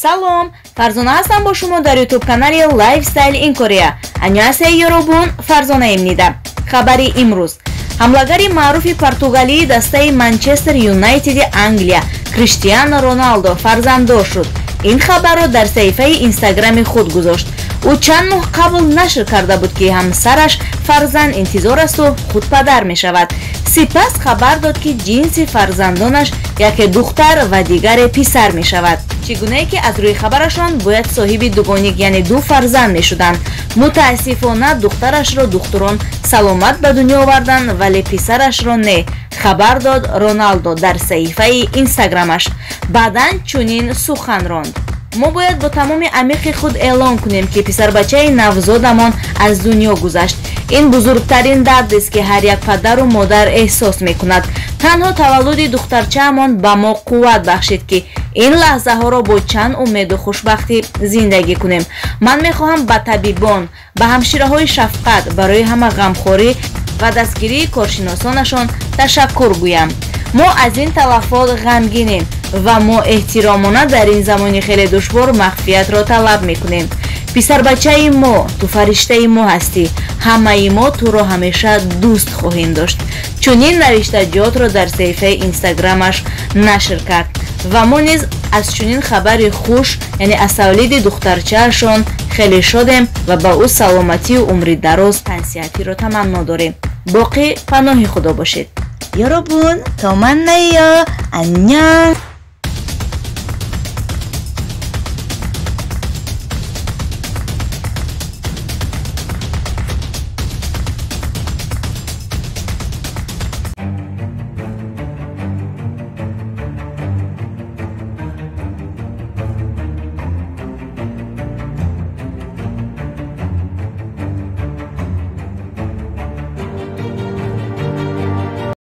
Салом, Фарзона ҳастам бо шумо дар YouTube канали Lifestyle in Korea. Анёнхасеё ёробун, Фарзонаимнида. Хабари имрӯз. Ҳамлагари маъруфи португалии дастаи Манчестер Юнайтеди Англия Криштиано Роналдо фарзанддор шуд. Ин хабарро дар саҳифаи Инстаграми худ гузошт. Ӯ чанд моҳ қабл нашр карда буд, ки ҳамсараш фарзанд интизор асту худ падар мешавад. Сипас хабар дод, ки ҷинси фарзандонаш яке духтар ва дигаре писар мешавад. Чӣ гунае ки аз рӯи хабарашон бояд соҳиби дугоник, яъне ду фарзанд мешуданд. Мутаассифона, духтарашро духтурон саломат ба дунё оварданд, вале писарашро не, хабар дод Роналдо дар саҳифаи Инстаграмаш. Баъдан чунин сухан ронд: мо бояд бо тамоми амиқи худ эълон кунем, ки писарбачаи навзодамон аз дунё гузашт. Ин бузургтарин дардест, ки ҳар як падару модар эҳсос мекунад. Танҳо таваллуди духтарчаамон ба мо қувват бахшид, ки ин лаҳзаҳоро бо чанд умеду хушбахтӣ зиндагӣ кунем. Ман мехоҳам ба табибон, ба ҳамшираҳои шафқат барои ҳама ғамхорӣ ва дастгирии коршиносонашон ташаккур гӯям. Мо аз ин талафот ғамгинем ва мо эҳтиромона дар ин замони хеле душвор махфиятро талаб мекунем. Писарбачаи мо, ту фариштаи мо ҳастӣ. Ҳамаи мо туро ҳамеша дӯст хоҳем дошт. Чунин навиштаҷотро дар саҳифаи Инстаграмаш нашр кард ва мо низ аз чунин хабари хуш, яъне аз тавлиди духтарчаашон, хеле шодем ва ба ӯ саломатию умри дароз, тансиҳатиро таманно дорем. Боқӣ паноҳи Худо бошед. 여러분, 더 만나요. 안녕.